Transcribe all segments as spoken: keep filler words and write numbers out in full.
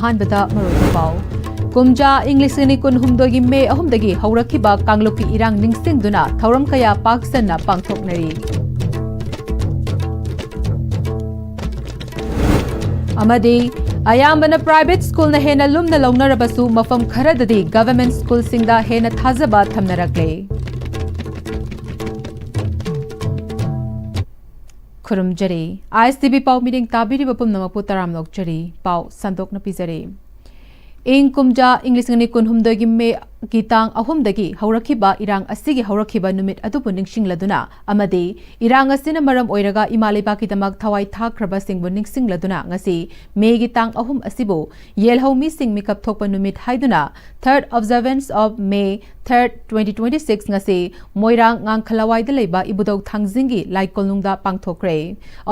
ꯑꯍꯥꯟꯕꯗ ꯃꯔꯨꯑꯣꯏꯕ ꯄꯥꯎ꯫ ꯀꯨꯝꯖꯥ ꯏꯪ ꯂꯤꯁꯤꯡ ꯑꯅꯤ ꯀꯨꯟꯍꯨꯝꯗꯣꯏꯒꯤ ꯃꯦ ꯑꯍꯨꯝꯗꯒꯤ ꯍꯧꯔꯛꯈꯤꯕ ꯀꯥꯡꯂꯨꯞꯀꯤ ꯏꯔꯥꯡ ꯅꯤꯡꯁꯤꯡꯗꯨꯅ ꯊꯧꯔꯝ ꯀꯌꯥ ꯄꯥꯛ ꯁꯟꯅ ꯄꯥꯡꯊꯣꯛꯅꯔꯤ꯫ ꯑꯃꯗꯤ ꯑꯌꯥꯝꯕꯅ private schoolꯅ ꯍꯦꯟꯅ ꯂꯨꯝꯅ ꯂꯧꯅꯔꯕꯁꯨ ꯃꯐꯝ ꯈꯔꯗꯗꯤ government schoolꯁꯤꯡꯗ ꯍꯦꯟꯅ ꯊꯥꯖꯕ ꯊꯝꯅꯔꯛꯂꯦ꯫ ꯈꯨꯔꯨꯝꯖꯔꯤ꯫ ISTV ꯄꯥꯎ ꯃꯤꯠꯌꯦꯡ ꯇꯥꯕꯤꯔꯤꯕ ꯄꯨꯝꯅꯃꯛꯄꯨ ꯇꯔꯥꯝꯅ ꯑꯣꯛꯆꯔꯤ꯫ ꯄꯥꯎ ꯁꯟꯗꯣꯛꯅ ꯄꯤꯖꯔꯤ꯫ ꯏꯪ ꯀꯨꯝꯖꯥ ꯏꯪ ꯂꯤꯁꯤꯡ ꯑꯅꯤ ꯀꯨꯟꯍꯨꯝꯗꯣꯏꯒꯤ ꯃꯦꯒꯤ ꯇꯥꯡ ꯑꯍꯨꯝꯗꯒꯤ ꯍꯧꯔꯛꯈꯤꯕ ꯏꯔꯥꯡ ꯑꯁꯤꯒꯤ ꯍꯧꯔꯛꯈꯤꯕ ꯅꯨꯃꯤꯠ ꯑꯗꯨꯕꯨ ꯅꯤꯡꯁꯤꯡꯂꯗꯨꯅ ꯑꯃꯗꯤ ꯏꯔꯥꯡ ꯑꯁꯤꯅ ꯃꯔꯝ ꯑꯣꯏꯔꯒ ꯏꯃꯥ ꯂꯩꯕꯥꯛꯀꯤꯗꯃꯛ ꯊꯋꯥꯏ ꯊꯥꯈ꯭ꯔꯕꯁꯤꯡꯕꯨ ꯅꯤꯡꯁꯤꯡꯂꯗꯨꯅ ꯉꯁꯤ ꯃꯦꯒꯤ ꯇꯥꯡ ꯑꯍꯨꯝ ꯑꯁꯤꯕꯨ ꯌꯦꯜꯍꯧꯃꯤꯁꯤꯡ ꯃꯤꯀꯞ ꯊꯣꯛꯄ ꯅꯨꯃꯤꯠ ꯍꯥꯏꯗꯨꯅ, Third Observance of May third, twenty twenty-six ꯉꯁꯤ ꯃꯣꯏꯔꯥꯡ ꯉꯥꯡꯈꯂꯋꯥꯏꯗ ꯂꯩꯕ ꯏꯕꯨꯙꯧ ꯊꯥꯡꯖꯤꯡꯒꯤ ꯂꯥꯏꯀꯣꯅꯨꯡꯗ ꯄꯥꯡꯊꯣꯛꯈ꯭ꯔꯦ꯫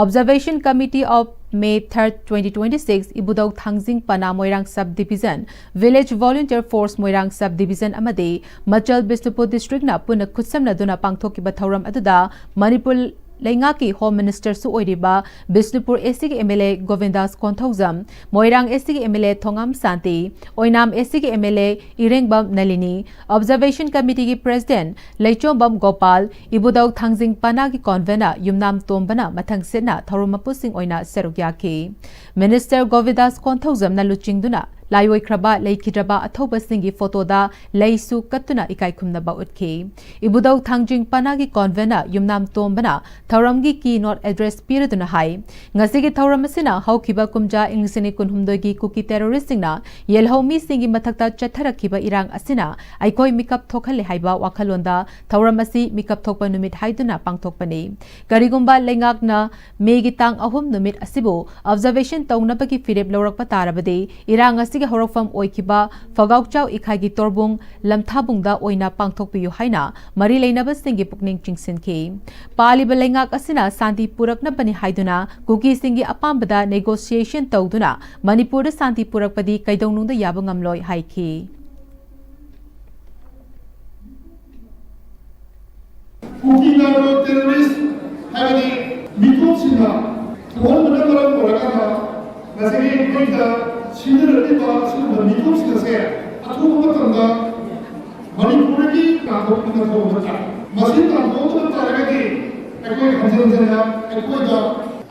Observation Committee of May third, twenty twenty-six, ꯏꯕꯨꯙꯧ ꯊꯥꯡꯖꯤꯡ ꯄꯅꯥ ꯃꯣꯏꯔꯥꯡ Sub Division, Village Volunteer Force ꯃꯣꯏꯔꯥꯡ Sub Division ꯑꯃꯗꯤ ꯃꯆꯜ ꯕꯤꯁꯅꯨꯄꯨꯔ districtꯅ ꯄꯨꯟꯅ ꯈꯨꯠꯁꯝꯅꯗꯨꯅ ꯄꯥꯡꯊꯣꯛꯈꯤꯕ ꯊꯧꯔꯝ ꯑꯗꯨꯗ ꯃꯅꯤꯄꯨꯔ ꯂꯩꯉꯥꯛꯀꯤ Home Ministerꯁꯨ ꯑꯣꯏꯔꯤꯕ ꯕꯤꯁꯅꯨꯄꯨꯔ ACꯒꯤ MLA ꯒꯣꯕꯤꯟꯗꯥꯁ ꯀꯣꯟꯊꯧꯖꯝ, ꯃꯣꯏꯔꯥꯡ ACꯒꯤ MLA ꯊꯣꯉꯥꯝ ꯁꯥꯟꯇꯤ, ꯑꯣꯏꯅꯥꯝ ACꯒꯤ MLA ꯏꯔꯦꯡꯕꯝ ꯅꯂꯤꯅꯤ, Observation Committeeꯒꯤ President ꯂꯩꯆꯣꯝꯕꯝ ꯒꯣꯄꯥꯜ, ꯏꯕꯨꯙꯧ ꯊꯥꯡꯖꯤꯡ ꯄꯅꯥꯒꯤ convener ꯌꯨꯝꯅꯥꯝ ꯇꯣꯝꯕꯅ ꯃꯊꯪ ꯁꯤꯠꯅ ꯊꯧꯔꯝ ꯃꯄꯨꯁꯤꯡ ꯑꯣꯏꯅ ꯁꯔꯨꯛ ꯌꯥꯈꯤ꯫ Minister ꯒꯣꯕꯤꯟꯗꯥꯁ ꯀꯣꯟꯊꯧꯖꯝꯅ ꯂꯨꯆꯤꯡꯗꯨꯅ ꯂꯥꯏꯑꯣꯏꯈ꯭ꯔꯕ, ꯂꯩꯈꯤꯗ꯭ꯔꯕ ꯑꯊꯧꯕꯁꯤꯡꯒꯤ photoꯗ ꯂꯩꯁꯨ ꯀꯠꯇꯨꯅ ꯏꯀꯥꯏ ꯈꯨꯝꯅꯕ ꯎꯠꯈꯤ꯫ ꯏꯕꯨꯙꯧ ꯊꯥꯡꯖꯤꯡ ꯄꯅꯥꯒꯤ convener ꯌꯨꯝꯅꯥꯝ ꯇꯣꯝꯕꯅ ꯊꯧꯔꯝꯒꯤ keynote address ꯄꯤꯔꯗꯨꯅ ꯍꯥꯏ, ꯉꯁꯤꯒꯤ ꯊꯧꯔꯝ ꯑꯁꯤꯅ ꯍꯧꯈꯤꯕ ꯀꯨꯝꯖꯥ ꯏꯪ ꯂꯤꯁꯤꯡ ꯑꯅꯤ ꯀꯨꯟꯍꯨꯝꯗꯣꯏꯒꯤ ꯀꯨꯀꯤ terroristꯁꯤꯡꯅ ꯌꯦꯜꯍꯧ ꯃꯤꯁꯤꯡꯒꯤ ꯃꯊꯛꯇ ꯆꯠꯊꯔꯛꯈꯤꯕ ꯏꯔꯥꯡ ꯑꯁꯤꯅ ꯑꯩꯈꯣꯏ ꯃꯤꯀꯞ ꯊꯣꯛꯍꯜꯂꯦ ꯍꯥꯏꯕ ꯋꯥꯈꯜꯂꯣꯟꯗ ꯊꯧꯔꯝ ꯑꯁꯤ ꯃꯤꯀꯞ ꯊꯣꯛꯄ ꯅꯨꯃꯤꯠ ꯍꯥꯏꯗꯨꯅ ꯄꯥꯡꯊꯣꯛꯄꯅꯤ꯫ ꯀꯔꯤꯒꯨꯝꯕ ꯂꯩꯉꯥꯛꯅ ꯃꯦꯒꯤ ꯇꯥꯡ ꯑꯍꯨꯝ ꯅꯨꯃꯤꯠ ꯑꯁꯤꯕꯨ observation ꯇꯧꯅꯕꯒꯤ ꯐꯤꯔꯦꯞ ꯂꯧꯔꯛꯄ ꯇꯥꯔꯕꯗꯤ, ꯏꯔꯥꯡ ꯑꯁꯤꯒꯤ ꯍꯧꯔꯛꯐꯝ ꯑꯣꯏꯈꯤꯕ ꯐꯒꯥꯎꯆꯥꯎ ꯏꯈꯥꯏꯒꯤ ꯇꯣꯔꯕꯨꯡ ꯂꯝꯊꯥꯕꯨꯡꯗ ꯑꯣꯏꯅ ꯄꯥꯡꯊꯣꯛꯄꯤꯌꯨ ꯍꯥꯏꯅ ꯃꯔꯤ ꯂꯩꯅꯕꯁꯤꯡꯒꯤ ꯄꯨꯛꯅꯤꯡ ꯆꯤꯡꯁꯤꯟꯈꯤ꯫ ꯄꯥꯜꯂꯤꯕ ꯂꯩꯉꯥꯛ ꯑꯁꯤꯅ ꯁꯥꯟꯇꯤ ꯄꯨꯔꯛꯅꯕꯅꯤ ꯍꯥꯏꯗꯨꯅ ꯀꯨꯀꯤꯁꯤꯡꯒꯤ ꯑꯄꯥꯝꯕꯗ negotiation ꯇꯧꯗꯨꯅ ꯃꯅꯤꯄꯨꯔꯗ ꯁꯥꯟꯇꯤ ꯄꯨꯔꯛꯄꯗꯤ ꯀꯩꯗꯧꯅꯨꯡꯗ ꯌꯥꯕ ꯉꯝꯂꯣꯏ ꯍꯥꯏꯈꯤ꯫ ꯀꯨꯀꯤ narco terrorist ꯍꯥꯏꯕꯗꯤ ꯃꯤꯇꯣꯞꯁꯤꯡꯅ ꯊꯣꯛꯍꯟꯕꯅ ꯃꯔꯝ ꯑꯣꯏꯔꯀꯥꯟꯗ ꯉꯁꯥꯏꯒꯤ ꯑꯩꯈꯣꯏꯗ ꯁꯤꯖꯤꯟꯅꯔꯤꯕ ꯑꯁꯤꯒꯨꯝꯕ ꯃꯤꯐꯝꯁꯤꯡ ꯑꯁꯦ ꯑꯊꯨꯕ ꯃꯇꯝꯗ ꯃꯅꯤꯄꯨꯔꯗꯒꯤ ꯇꯥꯟꯊꯣꯛꯄ ꯃꯊꯧ ꯇꯥꯏ꯫ ꯃꯁꯤ ꯇꯥꯟꯊꯣꯛꯇꯕ ꯇꯥꯔꯒꯗꯤ ꯑꯩꯈꯣꯏ ꯍꯟꯖꯤꯟ ꯍꯟꯖꯤꯟꯅ ꯑꯩꯈꯣꯏꯗ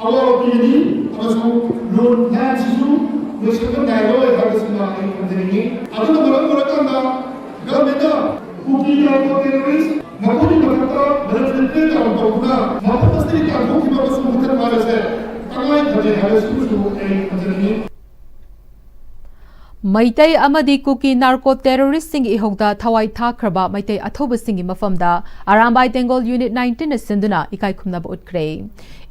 ꯑꯋꯥꯕ ꯄꯤꯒꯅꯤ ꯑꯃꯁꯨꯡ ꯂꯣꯟ ꯂꯥꯟꯁꯤꯁꯨ ꯂꯣꯏꯁꯤꯟꯕ ꯅꯥꯏꯔꯣꯏ ꯍꯥꯏꯕꯁꯤꯃ ꯑꯩ ꯊꯝꯖꯅꯤꯡꯏ꯫ ꯑꯗꯨꯅ ꯃꯔꯝ ꯑꯣꯏꯔꯀꯥꯟꯗ ꯒꯚꯔꯟꯃꯦꯟꯠꯅ ꯀꯨꯀꯤ ꯅꯥꯔꯀꯣ ꯇꯦꯔꯣꯔꯤꯁ ꯃꯈꯣꯏꯒꯤ ꯃꯊꯛꯇ ꯃꯤꯂꯤꯇꯔꯤ ꯀ꯭ꯔꯦꯛꯗꯥꯎꯟ ꯇꯧꯗꯨꯅ ꯃꯐꯝ ꯑꯁꯤꯗꯒꯤ ꯇꯥꯟꯊꯣꯛꯈꯤꯕ ꯑꯃꯁꯨꯡ ꯃꯨꯊꯠꯄ ꯍꯥꯏꯕꯁꯦ ꯇꯉꯥꯏ ꯐꯗꯦ ꯍꯥꯏꯕꯁꯤꯃꯁꯨ ꯑꯩ ꯊꯝꯖꯅꯤꯡꯏ꯫ ꯃꯩꯇꯩ ꯑꯃꯗꯤ ꯀꯨꯀꯤ ꯅꯥꯔꯀꯣ ꯇꯦꯔꯣꯔꯤꯁꯁꯤꯡꯒꯤ ꯏꯍꯧꯗ ꯊꯋꯥꯏ ꯊꯥꯈ꯭ꯔꯕ ꯃꯩꯇꯩ ꯑꯊꯧꯕꯁꯤꯡꯒꯤ ꯃꯐꯝꯗ ꯑꯔꯥꯝꯕꯥꯏ ꯇꯦꯡꯒꯣꯜ ꯌꯨꯅꯤꯠ ꯅꯥꯏꯟꯇꯤꯟꯅ ꯁꯤꯟꯗꯨꯅ ꯏꯀꯥꯏ ꯈꯨꯝꯅꯕ ꯎꯠꯈ꯭ꯔꯦ꯫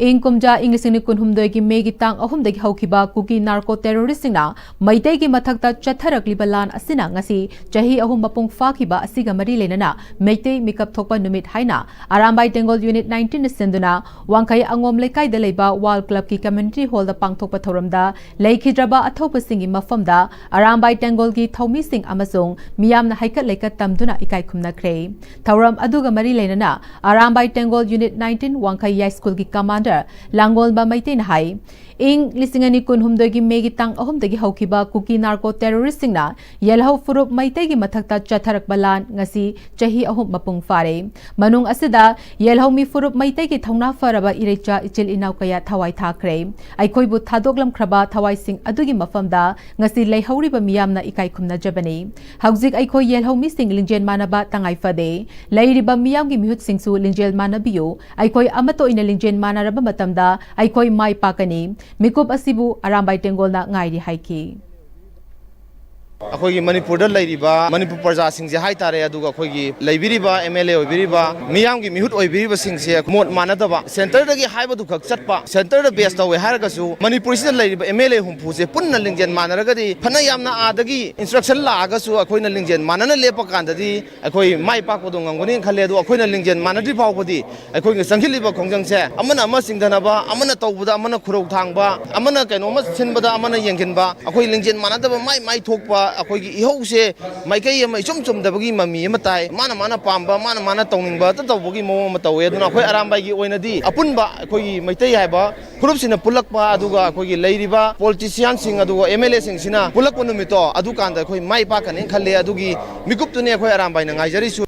ꯏꯪ ꯀꯨꯝꯖꯥ ꯏꯪ ꯂꯤꯁꯤꯡ ꯑꯅꯤ ꯀꯨꯟꯍꯨꯝꯗꯣꯏꯒꯤ ꯃꯦꯒꯤ ꯇꯥꯡ ꯑꯍꯨꯝꯗꯒꯤ ꯍꯧꯈꯤꯕ ꯀꯨꯀꯤ ꯅꯥꯔꯀꯣ ꯇꯦꯔꯣꯔꯤꯁꯁꯤꯡꯅ ꯃꯩꯇꯩꯒꯤ ꯃꯊꯛꯇ ꯆꯠꯊꯔꯛꯂꯤꯕ ꯂꯥꯟ ꯑꯁꯤꯅ ꯉꯁꯤ ꯆꯍꯤ ꯑꯍꯨꯝ ꯃꯄꯨꯡ ꯐꯥꯈꯤꯕ ꯑꯁꯤꯒ ꯃꯔꯤ ꯂꯩꯅꯅ ꯃꯩꯇꯩ ꯃꯤꯀꯞ ꯊꯣꯛꯄ ꯅꯨꯃꯤꯠ ꯍꯥꯏꯅ ꯑꯔꯥꯝꯕꯥꯏ ꯇꯦꯡꯒꯣꯜ ꯌꯨꯅꯤꯠ ꯅꯥꯏꯟꯇꯤꯟꯅ ꯁꯤꯟꯗꯨꯅ ꯋꯥꯡꯈꯩ ꯑꯉꯣꯝ ꯂꯩꯀꯥꯏꯗ ꯂꯩꯕ ꯋꯥꯔꯜ ꯀ꯭ꯂꯕꯀꯤ ꯀꯝꯃ꯭ꯌꯨꯅꯤꯇꯤ ꯍꯣꯜꯗ ꯄꯥꯡꯊꯣꯛꯄ ꯊꯧꯔꯝꯗ ꯂꯩꯈꯤꯗ꯭ꯔꯕ ꯑꯊꯧꯕꯁꯤꯡꯒꯤ ꯃꯐꯝꯗ ꯑꯔꯥꯝꯕꯥꯏ ꯇꯦꯡꯒꯣꯜꯒꯤ ꯊꯧꯃꯤꯁꯤꯡ ꯑꯃꯁꯨꯡ ꯃꯤꯌꯥꯝꯅ ꯍꯩꯀꯠ ꯂꯩꯀꯠ ꯇꯝꯗꯨꯅ ꯏꯀꯥꯏ ꯈꯨꯝꯅꯈ꯭ꯔꯦ꯫ ꯊꯧꯔꯝ ꯑꯗꯨꯒ ꯃꯔꯤ ꯂꯩꯅꯅ ꯑꯔꯥꯝꯕꯥꯏ ꯇꯦꯡꯒꯣꯜ ꯌꯨꯅꯤꯠ ꯅꯥꯏꯟꯇꯤꯟ ꯋꯥꯡꯈꯩ ꯌꯥꯏꯁ꯭ꯀꯨꯜꯒꯤ ꯀꯃꯥꯟꯗꯔ ꯂꯥꯡꯒꯣꯜꯕ ꯃꯩꯇꯩꯅ ꯍꯥꯏ, ꯏꯪ ꯂꯤꯁꯤꯡ ꯑꯅꯤ ꯀꯨꯟꯍꯨꯝꯗꯣꯏꯒꯤ ꯃꯦꯒꯤ ꯇꯥꯡ ꯑꯍꯨꯝꯗꯒꯤ ꯍꯧꯈꯤꯕ ꯀꯨꯀꯤ ꯅꯥꯔꯀꯣ ꯇꯦꯔꯣꯔꯤꯁ꯭ꯠꯁꯤꯡꯅ ꯌꯦꯜꯍꯧ ꯐꯨꯔꯨꯞ ꯃꯩꯇꯩꯒꯤ ꯃꯊꯛꯇ ꯆꯠꯊꯔꯛꯄ ꯂꯥꯟ ꯉꯁꯤ ꯆꯍꯤ ꯑꯍꯨꯝ ꯃꯄꯨꯡ ꯐꯥꯔꯦ꯫ ꯃꯅꯨꯡ ꯑꯁꯤꯗ ꯌꯦꯜꯍꯧꯃꯤ ꯐꯨꯔꯨꯞ ꯃꯩꯇꯩꯒꯤ ꯊꯧꯅꯥ ꯐꯔꯕ ꯏꯔꯩꯆꯥ ꯏꯆꯤꯜ ꯏꯅꯥꯎ ꯀꯌꯥ ꯊꯋꯥꯏ ꯊꯥꯈ꯭ꯔꯦ꯫ ꯑꯩꯈꯣꯏꯕꯨ ꯊꯥꯗꯣꯛꯂꯝꯈ꯭ꯔꯕ ꯊꯋꯥꯏꯁꯤꯡ ꯑꯗꯨꯒꯤ ꯃꯐꯝꯗ ꯉꯁꯤ ꯂꯩꯍꯧꯔꯤꯕ ꯃꯤꯌꯥꯝꯅ ꯏꯀꯥꯏ ꯈꯨꯝꯅꯖꯕꯅꯤ꯫ ꯍꯧꯖꯤꯛ ꯑꯩꯈꯣꯏ ꯌꯦꯜꯍꯧꯃꯤꯁꯤꯡ ꯂꯤꯡꯖꯦꯜ ꯃꯥꯟꯅꯕ ꯇꯉꯥꯏ ꯐꯗꯦ꯫ ꯂꯩꯔꯤꯕ ꯃꯤꯌꯥꯝꯒꯤ ꯃꯤꯍꯨꯠꯁꯤꯡꯁꯨ ꯂꯤꯡꯖꯦꯜ ꯃꯥꯟꯅꯕꯤꯌꯨ꯫ ꯑꯩꯈꯣꯏ ꯑꯃꯠꯇ ꯑꯣꯏꯅ ꯂꯤꯡꯖꯦꯜ ꯃꯥꯟꯅꯔꯕ ꯃꯇꯝꯗ ꯑꯩꯈꯣꯏ ꯃꯥꯏ ꯄꯥꯛꯀꯅꯤ꯫ ꯃꯤꯀꯨꯞ ꯑꯁꯤꯕꯨ ꯑꯔꯥꯝꯕꯥꯏ ꯇꯦꯡꯒꯣꯜꯅ ꯉꯥꯏꯔꯤ ꯍꯥꯏꯈꯤ꯫ ꯑꯩꯈꯣꯏꯒꯤ ꯃꯅꯤꯄꯨꯔꯗ ꯂꯩꯔꯤꯕ ꯃꯅꯤꯄꯨꯔ ꯄ꯭ꯔꯖꯥꯁꯤꯡꯁꯦ ꯍꯥꯏꯇꯥꯔꯦ, ꯑꯗꯨꯒ ꯑꯩꯈꯣꯏꯒꯤ ꯂꯩꯕꯤꯔꯤꯕ ꯑꯦꯝ ꯑꯦꯜ ꯑꯦ ꯑꯣꯏꯕꯤꯔꯤꯕ, ꯃꯤꯌꯥꯝꯒꯤ ꯃꯤꯍꯨꯠ ꯑꯣꯏꯕꯤꯔꯤꯕꯁꯤꯡꯁꯦ ꯃꯣꯠ ꯃꯥꯟꯅꯗꯕ, ꯁꯦꯟꯇꯔꯗꯒꯤ ꯍꯥꯏꯕꯗꯨ ꯈꯛ ꯆꯠꯄ, ꯁꯦꯟꯇꯔꯗ ꯕꯦꯁ ꯇꯧꯋꯦ ꯍꯥꯏꯔꯒꯁꯨ ꯃꯅꯤꯄꯨꯔꯁꯤꯗ ꯂꯩꯔꯤꯕ ꯑꯦꯝ ꯑꯦꯜ ꯑꯦ ꯍꯨꯝꯐꯨꯁꯦ ꯄꯨꯟꯅ ꯂꯤꯡꯖꯦꯜ ꯃꯥꯟꯅꯔꯒꯗꯤ, ꯐꯅ ꯌꯥꯝꯅ ꯑꯥꯗꯒꯤ ꯏꯟꯁꯇ꯭ꯔꯛꯁꯟ ꯂꯥꯛꯑꯒꯁꯨ ꯑꯩꯈꯣꯏꯅ ꯂꯤꯡꯖꯦꯜ ꯃꯥꯟꯅꯅ ꯂꯦꯞꯄ ꯀꯥꯟꯗꯗꯤ ꯑꯩꯈꯣꯏ ꯃꯥꯏ ꯄꯥꯛꯄꯗꯣ ꯉꯝꯒꯅꯤꯅ ꯈꯜꯂꯦ꯫ ꯑꯗꯣ ꯑꯩꯈꯣꯏꯅ ꯂꯤꯡꯖꯦꯜ ꯃꯥꯟꯅꯗ꯭ꯔꯤ ꯐꯥꯎꯕꯗꯤ ꯑꯩꯈꯣꯏꯒꯤ ꯆꯪꯁꯤꯜꯂꯤꯕ ꯈꯣꯡꯖꯪꯁꯦ ꯑꯃꯅ ꯑꯃ ꯆꯤꯡꯊꯅꯕ, ꯑꯃꯅ ꯇꯧꯕꯗ ꯑꯃꯅ ꯈꯨꯔꯧ ꯊꯥꯡꯕ, ꯑꯃꯅ ꯀꯩꯅꯣꯝꯃ ꯁꯤꯟꯕꯗ ꯑꯃꯅ ꯌꯦꯡꯁꯤꯟꯕ, ꯑꯩꯈꯣꯏ ꯂꯤꯡꯖꯦꯜ ꯃꯥꯟꯅꯗꯕ ꯃꯥꯏ ꯃꯥꯏ ꯊꯣꯛꯄ ꯑꯩꯈꯣꯏꯒꯤ ꯏꯍꯧꯁꯦ ꯃꯥꯏꯀꯩ ꯑꯃ ꯏꯆꯨꯝ ꯆꯨꯝꯗꯕꯒꯤ ꯃꯃꯤ ꯑꯃ ꯇꯥꯏ꯫ ꯃꯥꯅ ꯃꯥꯅ ꯄꯥꯝꯕ, ꯃꯥꯅ ꯃꯥꯅ ꯇꯧꯅꯤꯡꯕ ꯑꯗꯨ ꯇꯧꯕꯒꯤ ꯃꯑꯣꯡ ꯑꯃ ꯇꯧꯋꯦ꯫ ꯑꯗꯨꯅ ꯑꯩꯈꯣꯏ ꯑꯔꯥꯝꯕꯥꯏꯒꯤ ꯑꯣꯏꯅꯗꯤ ꯑꯄꯨꯟꯕ ꯑꯩꯈꯣꯏꯒꯤ ꯃꯩꯇꯩ ꯍꯥꯏꯕ ꯐꯨꯔꯨꯞꯁꯤꯅ ꯄꯨꯜꯂꯛꯄ, ꯑꯗꯨꯒ ꯑꯩꯈꯣꯏꯒꯤ ꯂꯩꯔꯤꯕ ꯄꯣꯂꯤꯇꯤꯁꯤꯌꯥꯟꯁꯤꯡ ꯑꯗꯨꯒ ꯑꯦꯝ ꯑꯦꯜ ꯑꯦꯁꯤꯡꯁꯤꯅ ꯄꯨꯜꯂꯛꯄ ꯅꯨꯃꯤꯠꯇꯣ, ꯑꯗꯨꯀꯥꯟꯗ ꯑꯩꯈꯣꯏ ꯃꯥꯏ ꯄꯥꯛꯀꯅꯦꯅ ꯈꯜꯂꯦ꯫ ꯑꯗꯨꯒꯤ ꯃꯤꯀꯨꯞꯇꯨꯅꯤ ꯑꯩꯈꯣꯏ ꯑꯔꯥꯝꯕꯥꯏꯅ ꯉꯥꯏꯖꯔꯤꯁꯨ꯫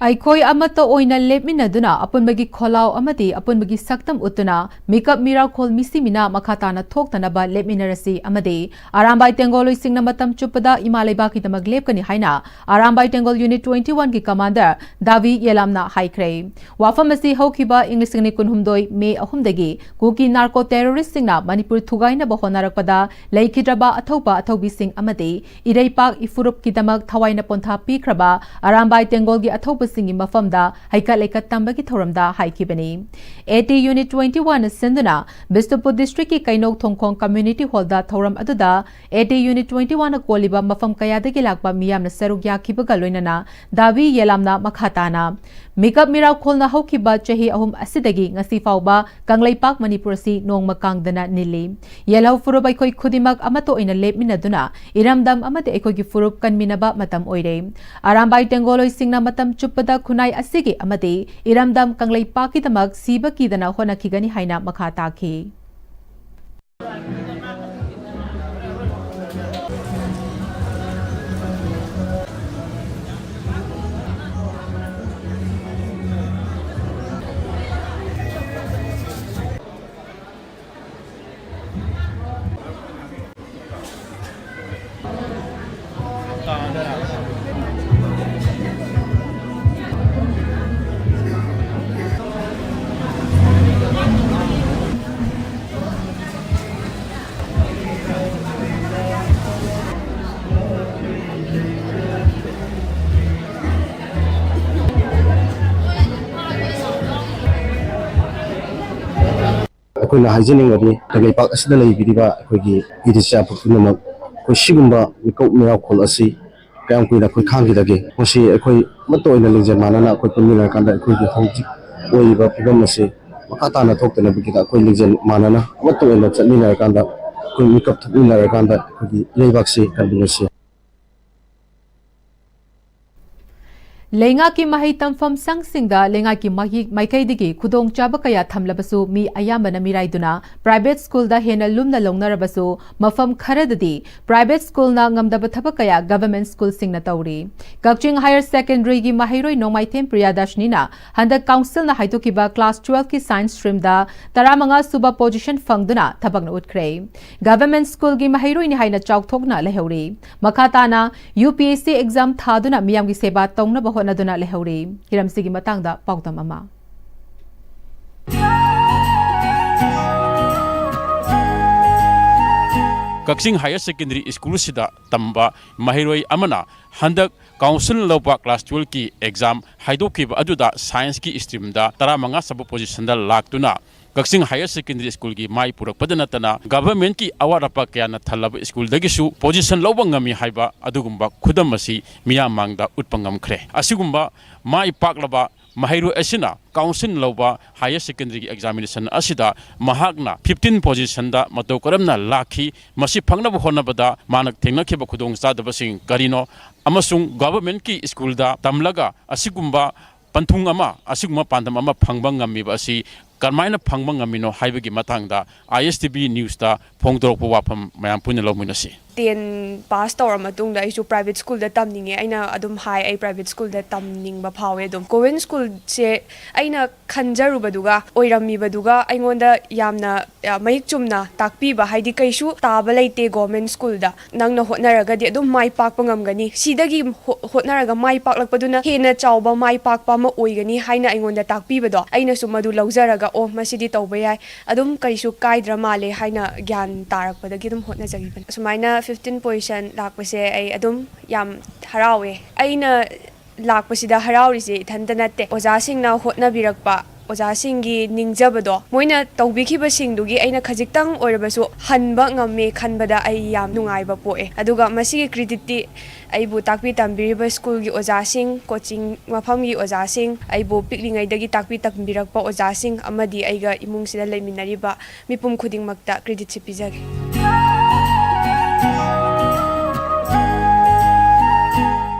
ꯑꯩꯈꯣꯏ ꯑꯃꯠꯇ ꯑꯣꯏꯅ ꯂꯦꯞꯃꯤꯟꯅꯗꯨꯅ ꯑꯄꯨꯟꯕꯒꯤ ꯈꯣꯜꯂꯥꯎ ꯑꯃꯗꯤ ꯑꯄꯨꯟꯕꯒꯤ ꯁꯛꯇꯝ ꯎꯠꯇꯨꯅ ꯃꯤꯀꯞ ꯃꯤꯔꯥꯎꯈꯣꯜ ꯃꯤꯁꯤ ꯃꯤꯅꯥ ꯃꯈꯥ ꯇꯥꯅ ꯊꯣꯛꯇꯅꯕ ꯂꯦꯞꯃꯤꯟꯅꯔꯁꯤ ꯑꯃꯗꯤ ꯑꯔꯥꯝꯕꯥꯏ ꯇꯦꯡꯒꯣꯂꯣꯏꯁꯤꯡꯅ ꯃꯇꯝ ꯆꯨꯞꯄꯗ ꯏꯃꯥ ꯂꯩꯕꯥꯛꯀꯤꯗꯃꯛ ꯂꯦꯞꯀꯅꯤ ꯍꯥꯏꯅ ꯑꯔꯥꯝꯕꯥꯏ ꯇꯦꯡꯒꯣꯜ ꯌꯨꯅꯤꯠ twenty one ꯒꯤ ꯀꯃꯥꯟꯗꯔ ꯗꯥꯕꯤ ꯌꯦꯂꯥꯝꯅ ꯍꯥꯏꯈ꯭ꯔꯦ꯫ ꯋꯥꯐꯝ ꯑꯁꯤ ꯍꯧꯈꯤꯕ ꯏꯪ ꯂꯤꯁꯤꯡ ꯑꯅꯤ ꯀꯨꯟꯍꯨꯝꯗꯣꯏ ꯃꯦ ꯑꯍꯨꯝꯗꯒꯤ ꯀꯨꯀꯤ ꯅꯥꯔꯀꯣ ꯇꯦꯔꯣꯔꯤꯁꯁꯤꯡꯅ ꯃꯅꯤꯄꯨꯔ ꯊꯨꯒꯥꯏꯅꯕ ꯍꯣꯠꯅꯔꯛꯄꯗ ꯂꯩꯈꯤꯗ꯭ꯔꯕ ꯑꯊꯧꯕ ꯑꯊꯧꯕꯤꯁꯤꯡ ꯑꯃꯗꯤ ꯏꯔꯩꯄꯥꯛ ꯏꯐꯨꯔꯨꯞꯀꯤꯗꯃꯛ ꯊꯋꯥꯏꯅ ꯄꯣꯟꯊꯥ ꯄꯤꯈ꯭ꯔꯕ ꯑꯔꯥꯝꯕꯥꯏ ꯇꯦꯡꯒꯣꯜꯒꯤ ꯑꯊꯧꯕꯁꯤꯡꯒꯤ ꯃꯐꯝꯗ ꯍꯩꯀꯠ ꯂꯩꯀꯠ ꯇꯝꯕꯒꯤ ꯊꯧꯔꯝꯗ ꯍꯥꯏꯈꯤꯕꯅꯤ꯫ A T unit twenty one ꯁꯤꯟꯗꯨꯅ ꯕꯤꯁꯅꯨꯄꯨꯔ ꯗꯤꯁꯇ꯭ꯔꯤꯛꯀꯤ ꯀꯩꯅꯧ ꯊꯣꯡꯈꯣꯡ ꯀꯝꯃ꯭ꯌꯨꯅꯤꯇꯤ ꯍꯣꯜꯗ ꯊꯧꯔꯝ ꯑꯗꯨꯗ ꯑꯦ ꯇꯤ ꯌꯨꯅꯤꯠ twenty one ꯀꯣꯜꯂꯤꯕ ꯃꯐꯝ ꯀꯌꯥꯗꯒꯤ ꯂꯥꯛꯄ ꯃꯤꯌꯥꯝꯅ ꯁꯔꯨꯛ ꯌꯥꯈꯤꯕꯒ ꯂꯣꯏꯅꯅ ꯗꯥꯕꯤ ꯌꯦꯂꯥꯝꯅ ꯃꯈꯥ ꯇꯥꯅ ꯃꯤꯀꯞ ꯃꯤꯔꯥꯎꯈꯣꯜꯅ ꯍꯧꯈꯤꯕ ꯆꯍꯤ ꯑꯍꯨꯝ ꯑꯁꯤꯗꯒꯤ ꯉꯁꯤ ꯐꯥꯎꯕ ꯀꯪꯂꯩꯄꯥꯛ ꯃꯅꯤꯄꯨꯔ ꯑꯁꯤ ꯅꯣꯡꯃ ꯀꯥꯡꯗꯅ ꯅꯤꯜꯂꯤ꯫ ꯌꯦꯜꯍꯧ ꯐꯨꯔꯨꯞ ꯑꯩꯈꯣꯏ ꯈꯨꯗꯤꯡꯃꯛ ꯑꯃꯠꯇ ꯑꯣꯏꯅ ꯂꯦꯞꯃꯤꯟꯅꯗꯨꯅ ꯏꯔꯝꯗꯝ ꯑꯃꯗꯤ ꯑꯩꯈꯣꯏꯒꯤ ꯐꯨꯔꯨꯞ ꯀꯟꯃꯤꯟꯅꯕ ꯃꯇꯝ ꯑꯣꯏꯔꯦ꯫ ꯑꯔꯥꯝꯕꯥꯏ ꯇꯦꯡꯒꯣꯂꯣꯏꯁꯤꯡꯅ ꯃꯇꯝ ꯆꯨꯞꯄꯗ ꯈꯨꯟꯅꯥꯏ ꯑꯁꯤꯒꯤ ꯑꯃꯗꯤ ꯏꯔꯝꯗꯝ ꯀꯪꯂꯩꯄꯥꯛꯀꯤꯗꯃꯛ ꯁꯤꯕ ꯀꯤꯗꯅ ꯍꯣꯠꯅꯈꯤꯒꯅꯤ ꯍꯥꯏꯅ ꯃꯈꯥ ꯇꯥꯈꯤ꯫ ꯑꯩꯈꯣꯏꯅ ꯍꯥꯏꯖꯅꯤꯡꯕꯗꯤ ꯀꯪꯂꯩꯄꯥꯛ ꯑꯁꯤꯗ ꯂꯩꯕꯤꯔꯤꯕ ꯑꯩꯈꯣꯏꯒꯤ ꯏꯗꯤꯆꯥ ꯄꯨꯝꯅꯃꯛ ꯑꯩꯈꯣꯏ ꯁꯤꯒꯨꯝꯕ ꯃꯤꯀꯨꯞ ꯃꯤꯔꯥꯎꯈꯣꯜ ꯑꯁꯤ ꯀꯌꯥꯝ ꯀꯨꯏꯅ ꯑꯩꯈꯣꯏ ꯈꯥꯡꯈꯤꯗꯒꯦ? ꯃꯁꯤ ꯑꯩꯈꯣꯏ ꯑꯃꯠꯇ ꯑꯣꯏꯅ ꯂꯤꯡꯖꯦꯜ ꯃꯥꯟꯅꯅ ꯑꯩꯈꯣꯏ ꯄꯨꯟꯃꯤꯟꯅꯔꯀꯥꯟꯗ ꯑꯩꯈꯣꯏꯒꯤ ꯍꯧꯖꯤꯛ ꯑꯣꯏꯔꯤꯕ ꯐꯤꯕꯝ ꯑꯁꯤ ꯃꯈꯥ ꯇꯥꯅ ꯊꯣꯛꯇꯅꯕꯒꯤꯗꯃꯛ ꯑꯩꯈꯣꯏ ꯂꯤꯡꯖꯦꯜ ꯃꯥꯟꯅꯅ ꯑꯃꯠꯇ ꯑꯣꯏꯅ ꯆꯠꯃꯤꯟꯅꯔꯀꯥꯟꯗ ꯑꯩꯈꯣꯏ ꯃꯤꯀꯞ ꯊꯣꯛꯃꯤꯟꯅꯔꯀꯥꯟꯗ ꯑꯩꯈꯣꯏꯒꯤ ꯏꯔꯩꯕꯥꯛꯁꯤ ꯀꯟꯕꯤꯔꯁꯤ꯫ ꯂꯩꯉꯥꯛꯀꯤ ꯃꯍꯩ ꯇꯝꯐꯝ ꯁꯪꯁꯤꯡꯗ ꯂꯩꯉꯥꯛꯀꯤ ꯃꯍꯤ- ꯃꯥꯏꯀꯩꯗꯒꯤ ꯈꯨꯗꯣꯡꯆꯥꯕ ꯀꯌꯥ ꯊꯝꯂꯕꯁꯨ, ꯃꯤ ꯑꯌꯥꯝꯕꯅ ꯃꯤꯔꯥꯏꯗꯨꯅ private schoolꯗ ꯍꯦꯟꯅ ꯂꯨꯝꯅ ꯂꯧꯅꯔꯕꯁꯨ, ꯃꯐꯝ ꯈꯔꯗꯗꯤ private schoolꯅ ꯉꯝꯗꯕ ꯊꯕꯛ ꯀꯌꯥ government schoolꯁꯤꯡꯅ ꯇꯧꯔꯤ꯫ ꯀꯛꯆꯤꯡ Higher Secondary ꯒꯤ ꯃꯍꯩꯔꯣꯏ ꯅꯣꯡꯃꯥꯏꯊꯦꯝ ꯄ꯭ꯔꯤꯌꯥꯗꯔꯁꯅꯤꯅ ꯍꯟꯗꯛ councilꯅ ꯍꯥꯏꯗꯣꯛꯈꯤꯕ class twelve ꯀꯤ science streamꯗ ꯇꯔꯥꯃꯉꯥ ꯁꯨꯕ position ꯐꯪꯗꯨꯅ ꯊꯕꯛꯅ ꯎꯠꯈ꯭ꯔꯦ꯫ Government schoolꯒꯤ ꯃꯍꯩꯔꯣꯏꯅꯤ ꯍꯥꯏꯅ ꯆꯥꯎꯊꯣꯛꯅ ꯂꯩꯍꯧꯔꯤ꯫ ꯃꯈꯥ ꯇꯥꯅ UPSC exam ꯊꯥꯗꯨꯅ ꯃꯤꯌꯥꯝꯒꯤ ꯁꯦꯕꯥ ꯇꯧꯅꯕ ꯍꯣꯠꯅꯗꯨꯅ ꯂꯩꯍꯧꯔꯤ꯫ ꯍꯤꯔꯝꯁꯤꯒꯤ ꯃꯇꯥꯡꯗ ꯄꯥꯎꯗꯝ ꯑꯃ꯫ ꯀꯛꯆꯤꯡ Higher Secondary Schoolꯁꯤꯗ ꯇꯝꯕ ꯃꯍꯩꯔꯣꯏ ꯑꯃꯅ ꯍꯟꯗꯛ council ꯂꯧꯕ class twelve ꯀꯤ exam ꯍꯥꯏꯗꯣꯛꯈꯤꯕ ꯑꯗꯨꯗ science ꯀꯤ streamꯗ ꯇꯔꯥꯃꯉꯥ ꯁꯨꯕ positionꯗ ꯂꯥꯛꯇꯨꯅ ꯀꯛꯆꯤꯡ Higher Secondary Schoolꯒꯤ ꯃꯥꯏ ꯄꯨꯔꯛꯄꯗ ꯅꯠꯇꯅ governmentꯀꯤ ꯑꯋꯥꯠ ꯑꯄꯥ ꯀꯌꯥꯅ ꯊꯜꯂꯕ schoolꯗꯒꯤꯁꯨ position ꯂꯧꯕ ꯉꯝꯃꯤ ꯍꯥꯏꯕ ꯑꯗꯨꯒꯨꯝꯕ ꯈꯨꯗꯝ ꯑꯁꯤ ꯃꯤꯌꯥꯝ ꯃꯥꯡꯗ ꯎꯠꯄ ꯉꯝꯈ꯭ꯔꯦ꯫ ꯑꯁꯤꯒꯨꯝꯕ ꯃꯥꯏ ꯄꯥꯛꯂꯕ ꯃꯍꯩꯔꯣꯏ ꯑꯁꯤꯅ council ꯂꯧꯕ Higher Secondary ꯒꯤ examination ꯑꯁꯤꯗ ꯃꯍꯥꯛꯅ fifteen positionꯗ ꯃꯇꯧ ꯀꯔꯝꯅ ꯂꯥꯛꯈꯤ, ꯃꯁꯤ ꯐꯪꯅꯕ ꯍꯣꯠꯅꯕꯗ ꯃꯥꯅ ꯊꯦꯡꯅꯈꯤꯕ ꯈꯨꯗꯣꯡꯆꯥꯗꯕꯁꯤꯡ ꯀꯔꯤꯅꯣ, ꯑꯃꯁꯨꯡ governmentꯀꯤ schoolꯗ ꯇꯝꯂꯒ ꯑꯁꯤꯒꯨꯝꯕ ꯄꯟꯊꯨꯡ ꯑꯃ, ꯑꯁꯤꯒꯨꯝꯕ ꯄꯥꯟꯗꯝ ꯑꯃ ꯐꯪꯕ ꯉꯝꯃꯤꯕ ꯑꯁꯤ ꯀꯔꯝꯍꯥꯏꯅ ꯐꯪꯕ ꯉꯝꯃꯤꯅꯣ ꯍꯥꯏꯕꯒꯤ ꯃꯇꯥꯡꯗ ISTV Newsꯇ ꯐꯣꯡꯗꯣꯔꯛꯄ ꯋꯥꯐꯝ ꯃꯌꯥꯝ ꯄꯨꯟꯅ ꯂꯧꯃꯤꯟꯅꯁꯤ꯫ Ten pass ꯇꯧꯔ ꯃꯇꯨꯡꯗ ꯑꯩꯁꯨ private schoolꯗ ꯇꯝꯅꯤꯡꯉꯦ꯫ ꯑꯩꯅ ꯑꯗꯨꯝ ꯍꯥꯏ, ꯑꯩ private schoolꯗ ꯇꯝꯅꯤꯡꯕ ꯐꯥꯎꯋꯦ꯫ ꯑꯗꯨꯝ government schoolꯁꯦ ꯑꯩꯅ ꯈꯟꯖꯔꯨꯕꯗꯨꯒ ꯑꯣꯏꯔꯝꯃꯤꯕꯗꯨꯒ ꯑꯩꯉꯣꯟꯗ ꯌꯥꯝꯅ, ꯑ, ꯃꯌꯦꯛ ꯆꯨꯝꯅ ꯇꯥꯛꯄꯤꯕ, ꯍꯥꯏꯗꯤ ꯀꯩꯁꯨ ꯇꯥꯕ ꯂꯩꯇꯦ government schoolꯗ꯫ ꯅꯪꯅ ꯍꯣꯠꯅꯔꯒꯗꯤ ꯑꯗꯨꯝ ꯃꯥꯏ ꯄꯥꯛꯄ ꯉꯝꯒꯅꯤ꯫ ꯁꯤꯗꯒꯤ ꯍꯣ-, ꯍꯣꯠꯅꯔꯒ ꯃꯥꯏ ꯄꯥꯛꯂꯛꯄꯗꯨꯅ ꯍꯦꯟꯅ ꯆꯥꯎꯕ ꯃꯥꯏ ꯄꯥꯛꯄ ꯑꯃ ꯑꯣꯏꯒꯅꯤ ꯍꯥꯏꯅ ꯑꯩꯉꯣꯟꯗ ꯇꯥꯛꯄꯤꯕꯗꯣ, ꯑꯩꯅꯁꯨ ꯃꯗꯨ ꯂꯧꯖꯔꯒ, "ꯑꯣ, ꯃꯁꯤꯗꯤ ꯇꯧꯕ ꯌꯥꯏ, ꯑꯗꯨꯝ ꯀꯩꯁꯨ ꯀꯥꯏꯗ꯭ꯔ ꯃꯥꯜꯂꯦ" ꯍꯥꯏꯅ ꯒ꯭ꯌꯥꯟ ꯇꯥꯔꯛꯄꯗꯒꯤ ꯑꯗꯨꯝ ꯍꯣꯠꯅꯖꯈꯤꯕꯅꯤ꯫ ꯑꯁꯨꯃꯥꯏꯅ fifteen position ꯂꯥꯛꯄꯁꯦ ꯑꯩ ꯑꯗꯨꯝ ꯌꯥꯝ ꯍꯔꯥꯎꯋꯦ꯫ ꯑꯩꯅ ꯂꯥꯛꯄꯁꯤꯗ ꯍꯔꯥꯎꯔꯤꯁꯦ ꯏꯊꯟꯇ ꯅꯠꯇꯦ, ꯑꯣꯖꯥꯁꯤꯡꯅ ꯍꯣꯠꯅꯕꯤꯔꯛꯄ, ꯑꯣꯖꯥꯁꯤꯡꯒꯤ ꯅꯤꯡꯖꯕꯗꯣ, ꯃꯣꯏꯅ ꯇꯧꯕꯤꯈꯤꯕꯁꯤꯡꯗꯨꯒꯤ ꯑꯩꯅ ꯈꯖꯤꯛꯇꯪ ꯑꯣꯏꯔꯕꯁꯨ ꯍꯟꯕ ꯉꯝꯃꯦ ꯈꯟꯕꯗ ꯑꯩ ꯌꯥꯝ ꯅꯨꯡꯉꯥꯏꯕ ꯄꯣꯛꯑꯦ꯫ ꯑꯗꯨꯒ ꯃꯁꯤꯒꯤ creditꯇꯤ ꯑꯩꯕꯨ ꯇꯥꯛꯄꯤ ꯇꯝꯕꯤꯔꯤꯕ schoolꯒꯤ ꯑꯣꯖꯥꯁꯤꯡ, coaching ꯃꯐꯝꯒꯤ ꯑꯣꯖꯥꯁꯤꯡ, ꯑꯩꯕꯨ ꯄꯤꯛꯂꯤꯉꯩꯗꯒꯤ ꯇꯥꯛꯄꯤ ꯇꯝꯕꯤꯔꯛꯄ ꯑꯣꯖꯥꯁꯤꯡ ꯑꯃꯗꯤ ꯑꯩꯒ ꯏꯃꯨꯡꯁꯤꯗ ꯂꯩꯃꯤꯟꯅꯔꯤꯕ ꯃꯤꯄꯨꯝ ꯈꯨꯗꯤꯡꯃꯛꯇ creditꯁꯤ ꯄꯤꯖꯒꯦ꯫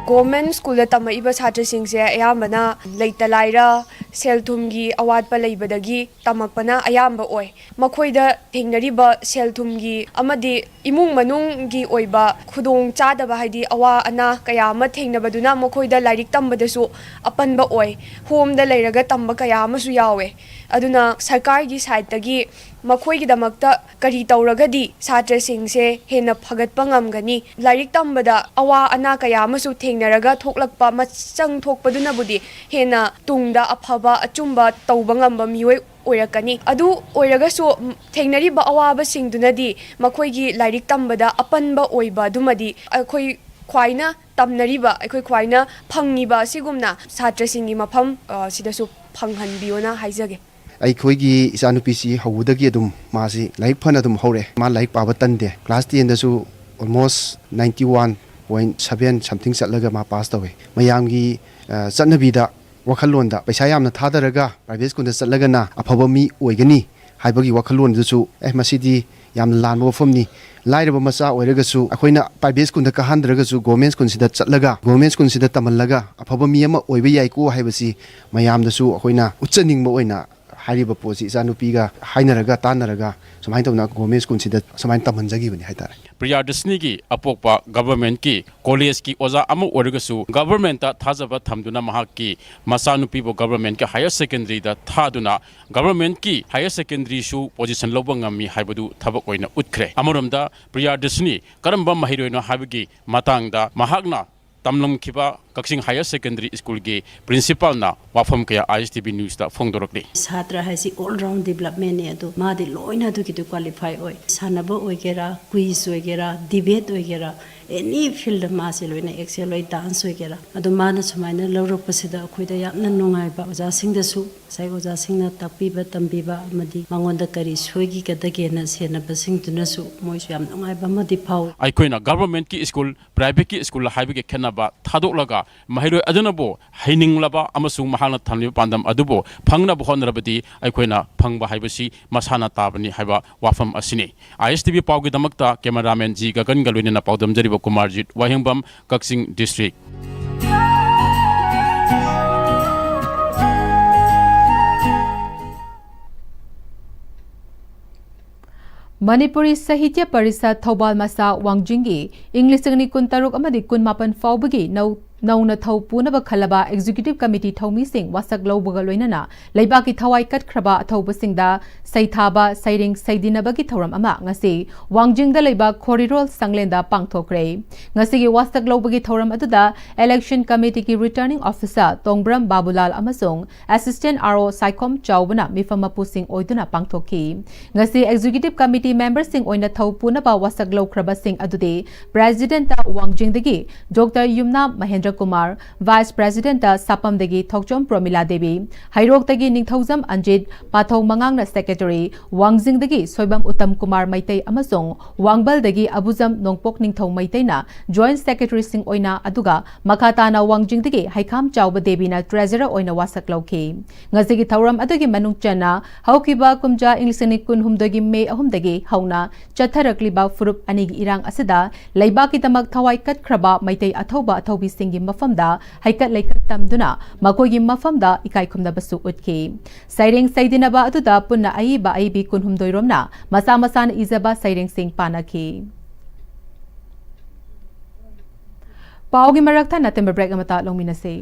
ꯒꯣꯔꯃꯦꯟ ꯁ꯭ꯀꯨꯜꯗ ꯇꯝꯃꯛꯏꯕ ꯁꯥꯇ꯭ꯔꯁꯤꯡꯁꯦ ꯑꯌꯥꯝꯕꯅ ꯂꯩꯇ ꯂꯥꯏꯔ, ꯁꯦꯜ ꯊꯨꯝꯒꯤ ꯑꯋꯥꯠꯄ ꯂꯩꯕꯗꯒꯤ ꯇꯝꯃꯛꯄꯅ ꯑꯌꯥꯝꯕ ꯑꯣꯏ꯫ ꯃꯈꯣꯏꯗ ꯊꯦꯡꯅꯔꯤꯕ ꯁꯦꯜ ꯊꯨꯝꯒꯤ ꯑꯃꯗꯤ ꯏꯃꯨꯡ ꯃꯅꯨꯡꯒꯤ ꯑꯣꯏꯕ ꯈꯨꯗꯣꯡ ꯆꯥꯗꯕ, ꯍꯥꯏꯗꯤ ꯑꯋꯥ ꯑꯅꯥ ꯀꯌꯥ ꯑꯃ ꯊꯦꯡꯅꯕꯗꯨꯅ ꯃꯈꯣꯏꯗ ꯂꯥꯏꯔꯤꯛ ꯇꯝꯕꯗꯁꯨ ꯑꯄꯟꯕ ꯑꯣꯏ꯫ ꯍꯣꯝꯗ ꯂꯩꯔꯒ ꯇꯝꯕ ꯀꯌꯥ ꯑꯃꯁꯨ ꯌꯥꯎꯋꯦ꯫ ꯑꯗꯨꯅ ꯁꯔꯀꯥꯔꯒꯤ ꯁꯥꯏꯠꯇꯒꯤ ꯃꯈꯣꯏꯒꯤꯗꯃꯛꯇ ꯀꯔꯤ ꯇꯧꯔꯒꯗꯤ ꯁꯥꯇ꯭ꯔꯁꯤꯡꯁꯦ ꯍꯦꯟꯅ ꯐꯒꯠꯄ ꯉꯝꯒꯅꯤ? ꯂꯥꯏꯔꯤꯛ ꯇꯝꯕꯗ ꯑꯋꯥ ꯑꯅꯥ ꯀꯌꯥ ꯑꯃꯁꯨ ꯊꯦꯡꯅꯔꯒ ꯊꯣꯛꯂꯛꯄ ꯃꯆꯪ ꯊꯣꯛꯄꯗꯨꯅꯕꯨꯗꯤ ꯍꯦꯟꯅ ꯇꯨꯡꯗ ꯑꯐꯕ ꯑꯆꯨꯝꯕ ꯇꯧꯕ ꯉꯝꯕ ꯃꯤꯑꯣꯏ ꯑꯣꯏꯔꯛꯀꯅꯤ꯫ ꯑꯗꯨ ꯑꯣꯏꯔꯒꯁꯨ, ꯝ, ꯊꯦꯡꯅꯔꯤꯕ ꯑꯋꯥꯕꯁꯤꯡꯗꯨꯅꯗꯤ ꯃꯈꯣꯏꯒꯤ ꯂꯥꯏꯔꯤꯛ ꯇꯝꯕꯗ ꯑꯄꯟꯕ ꯑꯣꯏꯕ ꯑꯗꯨꯃꯗꯤ ꯑꯩꯈꯣꯏ ꯈ꯭ꯋꯥꯏꯅ ꯇꯝꯅꯔꯤꯕ, ꯑꯩꯈꯣꯏ ꯈ꯭ꯋꯥꯏꯅ ꯐꯪꯉꯤꯕ ꯑꯁꯤꯒꯨꯝꯅ ꯁꯥꯇ꯭ꯔꯁꯤꯡꯒꯤ ꯃꯐꯝ, ꯑ, ꯁꯤꯗꯁꯨ ꯐꯪꯍꯟꯕꯤꯌꯣꯅ ꯍꯥꯏꯖꯒꯦ꯫ ꯑꯩꯈꯣꯏꯒꯤ ꯏꯆꯥꯅꯨꯄꯤꯁꯤ ꯍꯧꯕꯗꯒꯤ ꯑꯗꯨꯝ ꯃꯥꯁꯤ ꯂꯥꯏꯔꯤꯛ ꯐꯅ ꯑꯗꯨꯝ ꯍꯧꯔꯛꯑꯦ꯫ ꯃꯥ ꯂꯥꯏꯔꯤꯛ ꯄꯥꯕ ꯇꯟꯗꯦ꯫ ꯀ꯭ꯂꯥꯁ ꯇꯦꯟꯗꯁꯨ almost ninety one point seven something ꯆꯠꯂꯒ ꯃꯥ ꯄꯥꯁ ꯇꯧꯋꯦ꯫ ꯃꯌꯥꯝꯒꯤ, ꯑ, ꯆꯠꯅꯕꯤꯗ, ꯋꯥꯈꯜꯂꯣꯟꯗ ꯄꯩꯁꯥ ꯌꯥꯝꯅ ꯊꯥꯗꯔꯒ ꯄ꯭ꯔꯥꯏꯚꯦꯠ ꯁ꯭ꯀꯨꯜꯗ ꯆꯠꯂꯒꯅ ꯑꯐꯕ ꯃꯤ ꯑꯣꯏꯒꯅꯤ ꯍꯥꯏꯕꯒꯤ ꯋꯥꯈꯜꯂꯣꯟꯗꯨꯁꯨ, ꯑꯦ, ꯃꯁꯤꯗꯤ ꯌꯥꯝꯅ ꯂꯥꯟꯕ ꯋꯥꯐꯝꯅꯤ꯫ ꯂꯥꯏꯔꯕ ꯃꯆꯥ ꯑꯣꯏꯔꯒꯁꯨ ꯑꯩꯈꯣꯏꯅ ꯄ꯭ꯔꯥꯏꯚꯦꯠ ꯁ꯭ꯀꯨꯜꯗ ꯀꯥꯍꯟꯗ꯭ꯔꯒꯁꯨ ꯒꯣꯔꯃꯦꯟ ꯁ꯭ꯀꯨꯜꯁꯤꯗ ꯆꯠꯂꯒ, ꯒꯣꯔꯃꯦꯟ ꯁ꯭ꯀꯨꯜꯁꯤꯗ ꯇꯝꯍꯜꯂꯒ ꯑꯐꯕ ꯃꯤ ꯑꯃ ꯑꯣꯏꯕ ꯌꯥꯏꯀꯣ ꯍꯥꯏꯕꯁꯤ ꯃꯌꯥꯝꯗꯁꯨ ꯑꯩꯈꯣꯏꯅ ꯎꯠꯆꯅꯤꯡꯕ ꯑꯣꯏꯅ ꯍꯥꯏꯔꯤꯕ ꯄꯣꯠꯁꯤ ꯏꯆꯥꯅꯨꯄꯤꯒ ꯍꯥꯏꯅꯔꯒ ꯇꯥꯟꯅꯔꯒ ꯁꯨꯃꯥꯏꯅ ꯇꯧꯅ ꯒꯣꯔꯃꯦꯟ ꯁ꯭ꯀꯨꯜꯁꯤꯗ ꯁꯨꯃꯥꯏꯅ ꯇꯝꯍꯟꯖꯈꯤꯕꯅꯤ ꯍꯥꯏꯇꯥꯔꯦ꯫ ꯄ꯭ꯔꯤꯌꯥꯗꯔꯁꯤꯅꯤꯒꯤ ꯑꯄꯣꯛꯄ ꯒꯚꯔꯟꯃꯦꯟꯠꯀꯤ ꯀꯣꯂꯦꯖꯀꯤ ꯑꯣꯖꯥ ꯑꯃ ꯑꯣꯏꯔꯒꯁꯨ ꯒꯚꯔꯟꯃꯦꯟꯠꯇ ꯊꯥꯖꯕ ꯊꯝꯗꯨꯅ ꯃꯍꯥꯛꯀꯤ ꯃꯆꯥꯅꯨꯄꯤꯕꯨ ꯒꯚꯔꯟꯃꯦꯟꯠꯀꯤ ꯍꯥꯌꯔ ꯁꯦꯀꯦꯟꯗꯔꯤꯗ ꯊꯥꯗꯨꯅ ꯒꯚꯔꯟꯃꯦꯟꯠꯀꯤ ꯍꯥꯌꯔ ꯁꯦꯀꯦꯟꯗꯔꯤꯁꯨ ꯄꯣꯖꯤꯁꯟ ꯂꯧꯕ ꯉꯝꯃꯤ ꯍꯥꯏꯕꯗꯨ ꯊꯕꯛ ꯑꯣꯏꯅ ꯎꯠꯈ꯭ꯔꯦ꯫ ꯑꯃꯔꯣꯝꯗ ꯄ꯭ꯔꯤꯌꯥꯗꯔꯁꯤꯅꯤ ꯀꯔꯝꯕ ꯃꯍꯩꯔꯣꯏꯅꯣ ꯍꯥꯏꯕꯒꯤ ꯃꯇꯥꯡꯗ ꯃꯍꯥꯛꯅ ꯇꯝꯂꯝꯈꯤꯕ ꯀꯛꯆꯤꯡ ꯍꯥꯌꯔ ꯁꯦꯀꯦꯟꯗꯔꯤ ꯁ꯭ꯀꯨꯜꯒꯤ ꯄ꯭ꯔꯤꯟꯁꯤꯄꯥꯜꯅ ꯋꯥꯐꯝ ꯀꯌꯥ ISTV ꯅ꯭ꯌꯨꯁꯇ ꯐꯣꯡꯗꯣꯔꯛꯂꯤ꯫ ꯁꯥꯇ꯭ꯔ ꯍꯥꯏꯁꯤ all round developmentꯅꯤ, ꯑꯗꯣ ꯃꯥꯗꯤ ꯂꯣꯏꯅ ꯑꯗꯨꯒꯤꯗꯤ ꯀ꯭ꯋꯥꯂꯤꯐꯥꯏ ꯑꯣꯏ꯫ ꯁꯥꯟꯅꯕ ꯑꯣꯏꯒꯦꯔꯥ, ꯀ꯭ꯋꯤꯖ ꯑꯣꯏꯒꯦꯔꯥ, ꯗꯤꯕꯦꯠ ꯑꯣꯏꯒꯦꯔꯥ, ꯑꯦꯅꯤ ꯐꯤꯜꯗ ꯃꯥꯁꯦ ꯂꯣꯏꯅ ꯑꯦꯛꯁꯦꯜ ꯑꯣꯏ, ꯗꯥꯟꯁ ꯑꯣꯏꯒꯦꯔꯥ꯫ ꯑꯗꯣ ꯃꯥꯅ ꯁꯨꯃꯥꯏꯅ ꯂꯧꯔꯛꯄꯁꯤꯗ ꯑꯩꯈꯣꯏꯗ ꯌꯥꯝꯅ ꯅꯨꯡꯉꯥꯏꯕ, ꯑꯣꯖꯥꯁꯤꯡꯗꯁꯨ ꯉꯁꯥꯏ ꯑꯣꯖꯥꯁꯤꯡꯅ ꯇꯥꯛꯄꯤꯕ ꯇꯝꯕꯤꯕ ꯑꯃꯗꯤ ꯃꯉꯣꯟꯗ ꯀꯔꯤ ꯁꯣꯏꯈꯤꯒꯗꯒꯦꯅ ꯁꯦꯟꯅꯕꯁꯤꯡꯗꯨꯅꯁꯨ ꯃꯣꯏꯁꯨ ꯌꯥꯝ ꯅꯨꯡꯉꯥꯏꯕ ꯑꯃꯗꯤ ꯐꯥꯎꯏ꯫ ꯑꯩꯈꯣꯏꯅ ꯒꯚꯔꯟꯃꯦꯟꯠꯀꯤ ꯁ꯭ꯀꯨꯜ, ꯄ꯭ꯔꯥꯏꯚꯦꯠꯀꯤ ꯁ꯭ꯀꯨꯜ ꯍꯥꯏꯕꯒꯤ ꯈꯦꯠꯅꯕ ꯊꯥꯗꯣꯛꯂꯒ ꯃꯍꯩꯔꯣꯏ ꯑꯗꯨꯅꯕꯨ ꯍꯩꯅꯤꯡꯂꯕ ꯑꯃꯁꯨꯡ ꯃꯍꯥꯛꯅ ꯊꯝꯂꯤꯕ ꯄꯥꯟꯗꯝ ꯑꯗꯨꯕꯨ ꯐꯪꯅꯕ ꯍꯣꯠꯅꯔꯕꯗꯤ ꯑꯩꯈꯣꯏꯅ ꯐꯪꯕ ꯍꯥꯏꯕꯁꯤ ꯃꯁꯥꯅ ꯇꯥꯕꯅꯤ ꯍꯥꯏꯕ ꯋꯥꯐꯝ ꯑꯁꯤꯅꯤ꯫ ꯑꯥꯏ ꯑꯦꯁ ꯇꯤ ꯚꯤ ꯄꯥꯎꯒꯤꯗꯃꯛꯇ ꯀꯦꯃꯦꯔꯥꯃꯦꯟ ꯖꯤ ꯒꯒꯟꯒ ꯂꯣꯏꯅꯅ ꯄꯥꯎꯗꯝꯖꯔꯤꯕ ꯀꯨꯃꯥꯔꯖꯤꯠ, ꯋꯥꯍꯦꯡꯕꯝ, ꯀꯛꯆꯤꯡ ꯗꯤꯁꯇ꯭ꯔꯤꯛ꯫ ꯃꯅꯤꯄꯨꯔꯤ ꯁꯥꯍꯤꯇ꯭ꯌ ꯄꯔꯤꯁꯠ ꯊꯧꯕꯥꯜ ꯃꯆꯥ ꯋꯥꯡꯖꯤꯡꯒꯤ ꯏꯪ ꯂꯤꯁꯤꯡ ꯑꯅꯤ ꯀꯨꯟꯇꯔꯨꯛ ꯑꯃꯗꯤ ꯀꯨꯟꯃꯥꯄꯟ ꯐꯥꯎꯕꯒꯤ ꯅꯧ-, ꯅꯧꯅ ꯊꯧ ꯄꯨꯅꯕ ꯈꯜꯂꯕ ꯑꯦꯛꯖꯤꯀ꯭ꯌꯨꯇꯤꯚ ꯀꯃꯤꯇꯤ ꯊꯧꯃꯤꯁꯤꯡ ꯋꯥꯁꯛ ꯂꯧꯕꯒ ꯂꯣꯏꯅꯅ ꯂꯩꯕꯥꯛꯀꯤ ꯊꯋꯥꯏ ꯀꯠꯈ꯭ꯔꯕ ꯑꯊꯧꯕꯁꯤꯡꯗ ꯁꯩꯊꯥꯕ, ꯁꯩꯔꯦꯡ ꯁꯩꯗꯤꯟꯅꯕꯒꯤ ꯊꯧꯔꯝ ꯑꯃ ꯉꯁꯤ ꯋꯥꯡꯖꯤꯡꯗ ꯂꯩꯕ ꯈꯣꯔꯤꯔꯣꯜ ꯁꯪꯂꯦꯟꯗ ꯄꯥꯡꯊꯣꯛꯈ꯭ꯔꯦ꯫ ꯉꯁꯤꯒꯤ ꯋꯥꯁꯛ ꯂꯧꯕꯒꯤ ꯊꯧꯔꯝ ꯑꯗꯨꯗ ꯏꯂꯦꯛꯁꯟ ꯀꯃꯤꯇꯤꯒꯤ ꯔꯤꯇꯔꯅꯤꯡ ꯑꯣꯐꯤꯁꯥꯔ ꯇꯣꯡꯕ꯭ꯔꯝ ꯕꯥꯕꯨꯂꯥꯜ ꯑꯃꯁꯨꯡ ꯑꯦꯁꯤꯁꯇꯦꯟꯠ ꯑꯥꯔ ꯑꯣ ꯁꯥꯏꯈꯣꯝ ꯆꯥꯎꯕꯅ ꯃꯤꯐꯝ ꯃꯄꯨꯁꯤꯡ ꯑꯣꯏꯗꯨꯅ ꯄꯥꯡꯊꯣꯛꯈꯤ꯫ ꯉꯁꯤ ꯑꯦꯛꯖꯤꯀ꯭ꯌꯨꯇꯤꯚ ꯀꯃꯤꯇꯤ ꯃꯦꯝꯕꯔꯁꯤꯡ ꯑꯣꯏꯅ ꯊꯧ ꯄꯨꯅꯕ ꯋꯥꯁꯛ ꯂꯧꯈ꯭ꯔꯕꯁꯤꯡ ꯑꯗꯨꯗꯤ ꯄ꯭ꯔꯦꯁꯤꯗꯦꯟꯠꯇ ꯋꯥꯡꯖꯤꯡꯗꯒꯤ ꯗꯣꯛꯇꯔ ꯌꯨꯝꯅꯥꯝ ꯃꯍꯦꯟꯗ꯭ꯔ ꯀꯨꯃꯥꯔ, ꯚꯥꯏꯁ ꯄ꯭ꯔꯦꯁꯤꯗꯦꯟꯠꯇ ꯁꯥꯄꯝꯗꯒꯤ ꯊꯣꯛꯆꯣꯝ ꯄ꯭ꯔꯣꯃꯤꯂꯥ ꯗꯦꯕꯤ, ꯍꯩꯔꯣꯛꯇꯒꯤ ꯅꯤꯡꯊꯧꯖꯝ ꯑꯟꯖꯤꯠ, ꯄꯥꯊꯧ ꯃꯉꯥꯡꯅ ꯁꯦꯀ꯭ꯔꯦꯇꯔꯤ, ꯋꯥꯡꯖꯤꯡꯗꯒꯤ ꯁꯣꯏꯕꯝ ꯎꯠꯇꯝ ꯀꯨꯃꯥꯔ ꯃꯩꯇꯩ ꯑꯃꯁꯨꯡ ꯋꯥꯡꯕꯜꯗꯒꯤ ꯑꯕꯨꯖꯝ ꯅꯣꯡꯄꯣꯛ ꯅꯤꯡꯊꯧ ꯃꯩꯇꯩꯅ ꯖꯣꯏꯟꯠ ꯁꯦꯀ꯭ꯔꯦꯇꯔꯤꯁꯤꯡ ꯑꯣꯏꯅ, ꯑꯗꯨꯒ ꯃꯈꯥ ꯇꯥꯅ ꯋꯥꯡꯖꯤꯡꯗꯒꯤ ꯍꯩꯈꯥꯝ ꯆꯥꯎꯕ ꯗꯦꯕꯤꯅ ꯇ꯭ꯔꯦꯖꯔꯔ ꯑꯣꯏꯅ ꯋꯥꯁꯛ ꯂꯧꯈꯤ꯫ ꯉꯁꯤꯒꯤ ꯊꯧꯔꯝ ꯑꯗꯨꯒꯤ ꯃꯅꯨꯡ ꯆꯟꯅ ꯍꯧꯈꯤꯕ ꯀꯨꯝꯖꯥ ꯏꯪ ꯂꯤꯁꯤꯡ ꯑꯅꯤ ꯀꯨꯟꯍꯨꯝꯗꯣꯏꯒꯤ ꯃꯦ ꯑꯍꯨꯝꯗꯒꯤ ꯍꯧꯅ ꯆꯠꯊꯔꯛꯂꯤꯕ ꯐꯨꯔꯨꯞ ꯑꯅꯤꯒꯤ ꯏꯔꯥꯡ ꯑꯁꯤꯗ ꯂꯩꯕꯥꯛꯀꯤꯗꯃꯛ ꯊꯋꯥꯏ ꯀꯠꯈ꯭ꯔꯕ ꯃꯩꯇꯩ ꯑꯊꯧꯕ ꯑꯊꯧꯕꯤꯁꯤꯡꯒꯤ ꯃꯐꯝꯗ ꯍꯩꯀꯠ ꯂꯩꯀꯠ ꯇꯝꯗꯨꯅ ꯃꯈꯣꯏꯒꯤ ꯃꯐꯝꯗ ꯏꯀꯥꯏ ꯈꯨꯝꯅꯕꯁꯨ ꯎꯠꯈꯤ꯫ ꯁꯩꯔꯦꯡ ꯁꯩꯗꯤꯟꯅꯕ ꯑꯗꯨꯗ ꯄꯨꯟꯅ ꯑꯏꯕ ꯑꯏꯕꯤ ꯀꯨꯟꯍꯨꯝꯗꯣꯏ ꯔꯣꯝꯅ ꯃꯁꯥ ꯃꯁꯥꯅ ꯏꯖꯕ ꯁꯩꯔꯦꯡꯁꯤꯡ ꯄꯥꯅꯈꯤ꯫ ꯄꯥꯎꯒꯤ ꯃꯔꯛ ꯊꯠꯅ ꯇꯦꯝꯕ ꯕ꯭ꯔꯦꯛ ꯑꯃꯇ ꯂꯧꯃꯤꯟꯅꯁꯤ꯫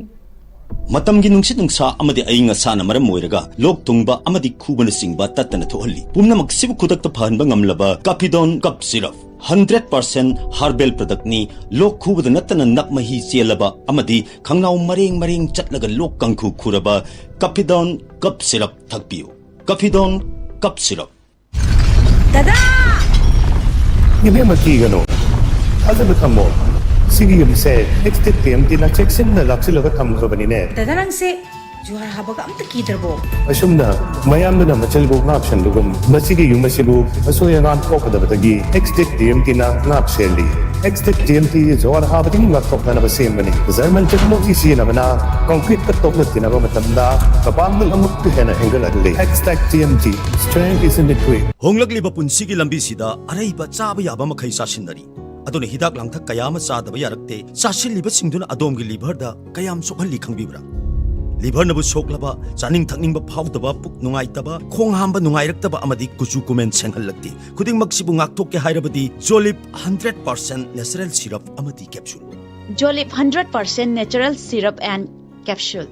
ꯃꯇꯝꯒꯤ ꯅꯨꯡꯁꯤꯠ ꯅꯨꯡꯁꯥ ꯑꯃꯗꯤ ꯑꯏꯪ ꯑꯁꯥꯅ ꯃꯔꯝ ꯑꯣꯏꯔꯒ ꯂꯣꯛ ꯊꯨꯡꯕ ꯑꯃꯗꯤ ꯈꯨꯕꯅꯆꯤꯡꯕ ꯇꯠꯇꯅ ꯊꯣꯛꯍꯜꯂꯤ꯫ ꯄꯨꯝꯅꯃꯛꯁꯤꯕꯨ ꯈꯨꯗꯛꯇ ꯐꯍꯟꯕ ꯉꯝꯂꯕ ꯀꯥꯐꯤꯗꯣꯟ cough syrup. Hundred percent herbal ꯄ꯭ꯔꯗꯛꯅꯤ꯫ ꯂꯣꯛ ꯈꯨꯕꯗ ꯅꯠꯇꯅ ꯅꯞ ꯃꯍꯤ ꯆꯦꯜꯂꯕ ꯑꯃꯗꯤ ꯈꯪꯅꯥꯎ ꯃꯔꯦꯡ ꯃꯔꯦꯡ ꯆꯠꯂꯒ ꯂꯣꯛ ꯀꯥꯡꯈꯨ ꯈꯨꯔꯕ ꯀꯥꯐꯤꯗꯣꯟ ꯀꯞ ꯁꯤꯔꯞ ꯊꯛꯄꯤꯌꯨ꯫ ꯀꯥꯐꯤꯗꯣꯟ cough syrup. ꯗꯗꯥ! ꯏꯕꯦꯝꯃ, ꯀꯤꯒꯅꯨ꯫ ꯊꯥꯖꯕ ꯊꯝꯃꯣ꯫ ꯁꯤꯒꯤ ꯌꯨꯝꯁꯦ ꯑꯦꯛꯁ ꯇꯤ ꯑꯦꯝ ꯇꯤꯅ ꯆꯦꯛꯁꯤꯟꯅ ꯂꯥꯛꯁꯤꯜꯂꯒ ꯊꯝꯈ꯭ꯔꯕꯅꯤꯅꯦ꯫ ꯗꯗꯥ, ꯅꯪꯁꯦ ꯖꯨꯍꯥꯔ ꯍꯥꯕꯒ ꯑꯝꯇ ꯀꯤꯗ꯭ꯔꯕꯣ? ꯑꯁꯨꯝꯅ ꯃꯌꯥꯝꯗꯨꯅ ꯃꯆꯜꯕꯨ ꯉꯥꯛ ꯁꯦꯟꯕꯒꯨꯝ, ꯃꯁꯤꯒꯤ ꯌꯨꯝ ꯑꯁꯤꯕꯨ ꯑꯁꯣꯏ ꯑꯉꯥꯝ ꯊꯣꯛꯀꯗꯕꯗꯒꯤ ꯑꯦꯛꯁ ꯇꯤ ꯑꯦꯝ ꯇꯤꯅ ꯉꯥꯛ ꯁꯦꯜꯂꯤ꯫ X-Tech T M T ꯖꯣꯔ ꯍꯥꯕꯗꯒꯤ ꯉꯥꯛꯊꯣꯛꯅꯅꯕ ꯁꯦꯝꯕꯅꯤ꯫ German technology ꯁꯤꯖꯤꯟꯅꯕꯅ concrete ꯀ ꯇꯣꯛꯅ ꯇꯤꯟꯅꯕ ꯃꯇꯝꯗ ꯃꯄꯥꯡꯒꯜ ꯑꯃꯨꯛꯀ ꯍꯦꯟꯅ ꯍꯦꯟꯒꯠꯍꯜꯂꯤ꯫ X-Tech T M T, strength is in the grit. ꯍꯣꯡꯂꯛꯂꯤꯕ ꯄꯨꯟꯁꯤꯒꯤ ꯂꯝꯕꯤꯁꯤꯗ ꯑꯔꯩꯕ ꯆꯥꯕ ꯌꯥꯕ ꯃꯈꯩ ꯆꯥꯁꯤꯟꯅꯔꯤ꯫ ꯑꯗꯨꯅ ꯍꯤꯗꯥꯛ ꯂꯥꯡꯊꯛ ꯀꯌꯥ ꯑꯃ ꯆꯥꯗꯕ ꯌꯥꯔꯛꯇꯦ꯫ ꯆꯥꯁꯤꯜꯂꯤꯕꯁꯤꯡꯗꯨꯅ ꯑꯗꯣꯝꯒꯤ liver ꯗ ꯀꯌꯥꯝ ꯁꯣꯛꯍꯜꯂꯤ ꯈꯪꯕꯤꯕ꯭ꯔꯥ? Liver ꯅꯕꯨ ꯁꯣꯛꯂꯕ, ꯆꯥꯅꯤꯡ ꯊꯛꯅꯤꯡꯕ ꯐꯥꯎꯗꯕ, ꯄꯨꯛ ꯅꯨꯡꯉꯥꯏꯇꯕ, ꯈꯣꯡ ꯍꯥꯝꯕ ꯅꯨꯡꯉꯥꯏꯔꯛꯇꯕ ꯑꯃꯗꯤ ꯀꯨꯆꯨ ꯀꯨꯃꯦꯟ ꯁꯦꯡꯍꯜꯂꯛꯇꯦ꯫ ꯈꯨꯗꯤꯡꯃꯛꯁꯤꯕꯨ ꯉꯥꯛꯊꯣꯛꯀꯦ ꯍꯥꯏꯔꯕꯗꯤ Jolib hundred percent natural syrup ꯑꯃꯗꯤ capsule꯫ Jolib hundred percent natural syrup and capsule꯫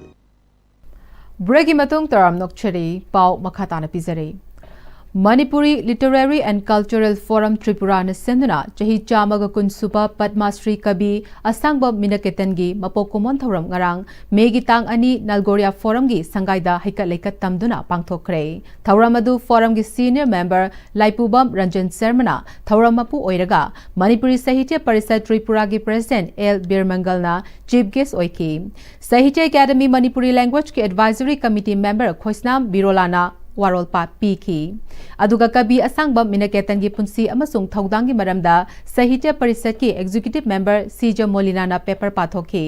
Break ꯀꯤ ꯃꯇꯨꯡ ꯇꯔꯥꯝ ꯅꯣꯛꯆꯔꯤ꯫ ꯄꯥꯎ ꯃꯈꯥ ꯇꯥꯅ ꯄꯤꯖꯔꯤ꯫ Manipuri Literary and Cultural Forum Tripura ꯅ ꯁꯤꯟꯗꯨꯅ ꯆꯍꯤ ꯆꯥꯝꯃꯒ ꯀꯨꯟ ꯁꯨꯕ ꯄꯗꯃ ꯁ꯭ꯔꯤ ꯀꯕꯤ ꯑꯁꯥꯡꯕꯝ ꯃꯤꯅꯀꯦꯇꯟꯒꯤ ꯃꯄꯣꯛ ꯀꯨꯝꯑꯣꯟ ꯊꯧꯔꯝ ꯉꯔꯥꯡ ꯃꯦꯒꯤ ꯇꯥꯡ ꯑꯅꯤ ꯅꯥꯜꯒꯣꯔꯤꯌꯥ ꯐꯣꯔꯝꯒꯤ ꯁꯪꯒꯥꯏꯗ ꯍꯩꯀꯠ ꯂꯩꯀꯠ ꯇꯝꯗꯨꯅ ꯄꯥꯡꯊꯣꯛꯈ꯭ꯔꯦ꯫ ꯊꯧꯔꯝ ꯑꯗꯨ ꯐꯣꯔꯝꯒꯤ senior member ꯂꯥꯏꯄꯨꯕꯝ ꯔꯟꯖꯟ ꯁꯔꯃꯅ ꯊꯧꯔꯝ ꯃꯄꯨ ꯑꯣꯏꯔꯒ ꯃꯅꯤꯄꯨꯔꯤ ꯁꯥꯍꯤꯇ꯭ꯌ ꯄꯔꯤꯁꯠ ꯇ꯭ꯔꯤꯄꯨꯔꯥꯒꯤ president ꯑꯦꯜ ꯕꯤꯔꯃꯪꯒꯜꯅ chief guest ꯑꯣꯏꯈꯤ꯫ ꯁꯥꯍꯤꯇ꯭ꯌ ꯑꯦꯀꯥꯗꯃꯤ ꯃꯅꯤꯄꯨꯔꯤ language ꯀꯤ advisory committee member ꯈꯣꯏꯁꯅꯥꯝ ꯕꯤꯔꯣꯂꯥꯅ ꯋꯥꯔꯣꯜꯄꯥ ꯄꯤꯈꯤ꯫ ꯑꯗꯨꯒ ꯀꯕꯤ ꯑꯁꯥꯡꯕꯝ ꯃꯤꯅꯀꯦꯇꯟꯒꯤ ꯄꯨꯟꯁꯤ ꯑꯃꯁꯨꯡ ꯊꯧꯗꯥꯡꯒꯤ ꯃꯔꯝꯗ ꯁꯥꯍꯤꯇ꯭ꯌ ꯄꯔꯤꯁꯠꯀꯤ executive member ꯁꯤ ꯖꯦ ꯃꯣꯂꯤꯅꯥꯅ paper ꯄꯥꯊꯣꯛꯈꯤ꯫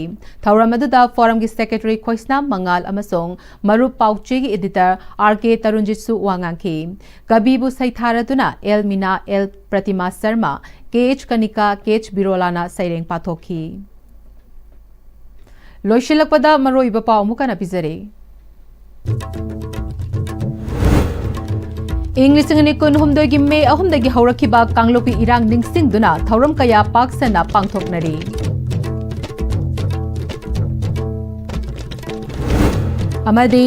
ꯊꯧꯔꯝ ꯑꯗꯨꯗ ꯐꯣꯔꯝꯒꯤ secretary ꯈꯣꯏꯁꯅꯥꯝ ꯃꯉꯥꯜ ꯑꯃꯁꯨꯡ ꯃꯔꯨꯞ ꯄꯥꯎꯆꯦꯒꯤ editor ꯑꯥꯔ ꯀꯦ ꯇꯔꯨꯟꯖꯤꯠꯁꯨ ꯋꯥ ꯉꯥꯡꯈꯤ꯫ ꯀꯕꯤꯕꯨ ꯁꯩꯊꯥꯔꯗꯨꯅ ꯑꯦꯜ ꯃꯤꯅꯥ, ꯑꯦꯜ ꯄ꯭ꯔꯇꯤꯃꯥ ꯁꯔꯃ, ꯀꯦ ꯑꯩꯆ ꯀꯅꯤꯀꯥ, ꯀꯦ ꯑꯩꯆ ꯕꯤꯔꯣꯂꯥꯅ ꯁꯩꯔꯦꯡ ꯄꯥꯊꯣꯛꯈꯤ꯫ ꯂꯣꯏꯁꯤꯜꯂꯛꯄꯗ ꯃꯔꯨꯑꯣꯏꯕ ꯄꯥꯎ ꯑꯃꯨꯛ ꯍꯟꯅ ꯄꯤꯖꯔꯤ꯫ ꯏꯪ ꯂꯤꯁꯤꯡ ꯑꯅꯤ ꯀꯨꯟꯍꯨꯝꯗꯣꯏꯒꯤ ꯃꯦ ꯑꯍꯨꯝꯗꯒꯤ ꯍꯧꯔꯛꯈꯤꯕ ꯀꯥꯡꯂꯨꯞꯀꯤ ꯏꯔꯥꯡ ꯅꯤꯡꯁꯤꯡꯗꯨꯅ ꯊꯧꯔꯝ ꯀꯌꯥ ꯄꯥꯛ ꯁꯟꯅ ꯄꯥꯡꯊꯣꯛꯅꯔꯤ꯫ ꯑꯃꯗꯤ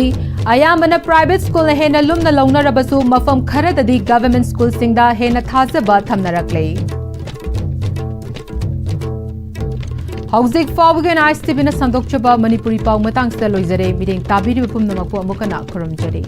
ꯑꯌꯥꯝꯕꯅ private school ꯅ ꯍꯦꯟꯅ ꯂꯨꯝꯅ ꯂꯧꯅꯔꯕꯁꯨ ꯃꯐꯝ ꯈꯔꯗꯗꯤ government school ꯁꯤꯡꯗ ꯍꯦꯟꯅ ꯊꯥꯖꯕ ꯊꯝꯅꯔꯛꯂꯦ꯫ ꯍꯧꯖꯤꯛ ꯐꯥꯎꯕꯒꯤ ꯑꯣꯏꯅ ꯑꯥꯏ ꯑꯦꯁ ꯇꯤ ꯚꯤ ꯅ ꯁꯟꯗꯣꯛꯆꯕ ꯃꯅꯤꯄꯨꯔꯤ ꯄꯥꯎ ꯃꯇꯥꯡꯁꯤꯗ ꯂꯣꯏꯖꯔꯦ꯫ ꯃꯤꯠꯌꯦꯡ ꯇꯥꯕꯤꯔꯤꯕ ꯄꯨꯝꯅꯃꯛꯄꯨ ꯑꯃꯨꯛ ꯍꯟꯅ ꯈꯨꯔꯨꯝꯖꯔꯤ꯫